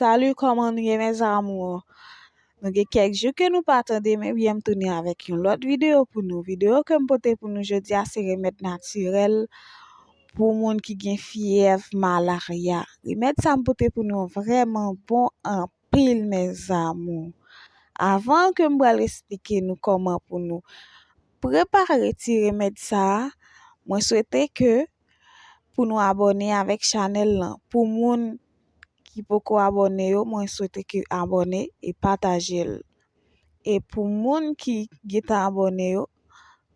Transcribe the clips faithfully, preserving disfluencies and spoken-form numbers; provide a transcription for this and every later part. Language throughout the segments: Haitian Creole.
Salut, kòman nou ye, mes amours? Nou gen kèk jou ke nou pa tande m, ebyen, m tounen avèk yon lòt videyo pou nou. Videyo ke m pote pou nou jodi a se remèd natirèl pou moun ki gen fyèv malarya. Remèd sa m pote pou nou vrèman bon anpil, mes amours. Avan ke m pral esplike nou kòman pou nou prepare ti remèd sa a, mwen swete ke pou nou abòne avèk chanèl lan. Pou moun ki poko abòne yo, mwen swete ke abòne e pataje l. E pou moun ki gentan abòne yo,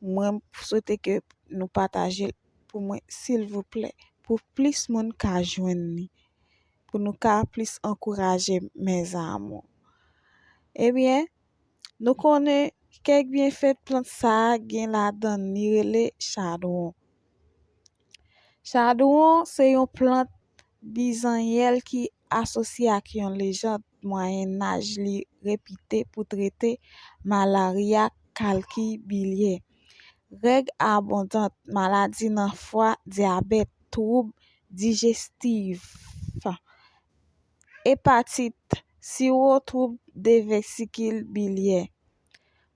mwen swete ke nou pataje l pou mwen, silvouplè, pou plis moun ka jwenn li, pou nou ka plis ankouraje, mes amours. Ebyen, nou konnen kèk byenfè plant sa a gen ladan li rele chadwon. Chadwon se yon plant bizanyèl ki asosye ak yon lejand Mwayen Aj li repite pou trete malarya, kalki bilyè, règ abondan, maladi nan fwa, dyabèt, twoub dijestif, epatit, siwo, twoub de vesikil bilyè.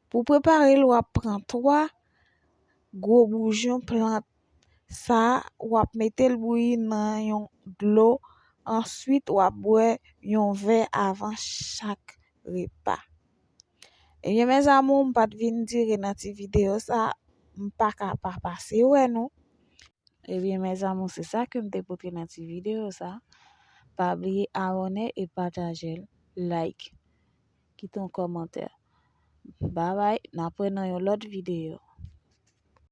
Pou prepare l, w ap pran twa gwo boujon plant sa a, w ap mete l bouyi nan yon dlo, answit w ap bwè yon vè avan chak repa. Ebyen, mes amours, m pa t vin dire nan ti videyo sa, m pa ka pa pase wè nou. Ebyen, mes amours, se sa ke m te pote nan ti videyo sa. Pa bliye abòne e pataje l, like, kite yon kòmantè. Babay, n ap wè nan yon lòt videyo.